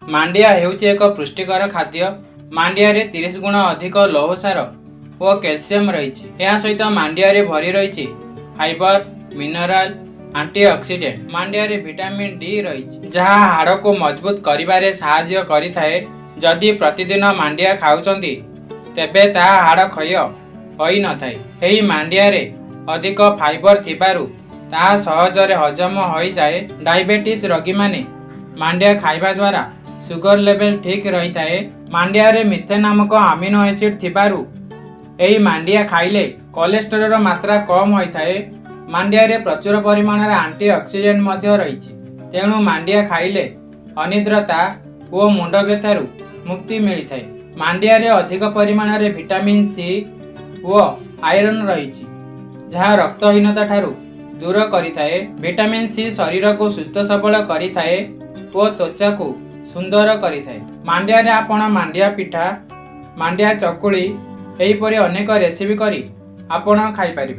ମାଣ୍ଡିଆ ହେଉଛି ଏକ ପୁଷ୍ଟିକର ଖାଦ୍ୟ। ମାଣ୍ଡିଆରେ 30 ଗୁଣ ଅଧିକ ଲୌହସାର ଓ କ୍ୟାଲସିୟମ ରହିଛି। ଏହା ସହିତ ମାଣ୍ଡିଆରେ ଭରି ରହିଛି ଫାଇବର, ମିନେରାଲ, ଆଣ୍ଟିଅକ୍ସିଡେଣ୍ଟ। ମାଣ୍ଡିଆରେ ଭିଟାମିନ୍ ଡି ରହିଛି, ଯାହା ହାଡ଼କୁ ମଜବୁତ କରିବାରେ ସାହାଯ୍ୟ କରିଥାଏ। ଯଦି ପ୍ରତିଦିନ ମାଣ୍ଡିଆ ଖାଉଛନ୍ତି, ତେବେ ତାହା ହାଡ଼ କ୍ଷୟ ହୋଇନଥାଏ। ଏହି ମାଣ୍ଡିଆରେ ଅଧିକ ଫାଇବର ଥିବାରୁ ତାହା ସହଜରେ ହଜମ ହୋଇଯାଏ। ଡାଇବେଟିସ୍ ରୋଗୀମାନେ ମାଣ୍ଡିଆ ଖାଇବା ଦ୍ୱାରା ସୁଗର ଲେଭେଲ ଠିକ୍ ରହିଥାଏ। ମାଣ୍ଡିଆରେ ମିଥେନ୍ ନାମକ ଆମିନୋ ଏସିଡ୍ ଥିବାରୁ ଏହି ମାଣ୍ଡିଆ ଖାଇଲେ କୋଲେଷ୍ଟ୍ରଲର ମାତ୍ରା କମ୍ ହୋଇଥାଏ। ମାଣ୍ଡିଆରେ ପ୍ରଚୁର ପରିମାଣରେ ଆଣ୍ଟି ଅକ୍ସିଡେଣ୍ଟ ମଧ୍ୟ ରହିଛି। ତେଣୁ ମାଣ୍ଡିଆ ଖାଇଲେ ଅନିଦ୍ରତା ଓ ମୁଣ୍ଡ ବ୍ୟଥାରୁ ମୁକ୍ତି ମିଳିଥାଏ। ମାଣ୍ଡିଆରେ ଅଧିକ ପରିମାଣରେ ଭିଟାମିନ୍ ସି ଓ ଆଇରନ୍ ରହିଛି, ଯାହା ରକ୍ତହୀନତା ଠାରୁ ଦୂର କରିଥାଏ। ଭିଟାମିନ୍ ସି ଶରୀରକୁ ସୁସ୍ଥ ସବଳ କରିଥାଏ ଓ ତ୍ୱଚାକୁ ସୁନ୍ଦର କରିଥାଏ। ମାଣ୍ଡିଆରେ ଆପଣ ମାଣ୍ଡିଆ ପିଠା, ମାଣ୍ଡିଆ ଚକୁଳି, ଏହିପରି ଅନେକ ରେସିପି କରି ଆପଣ ଖାଇପାରିବେ।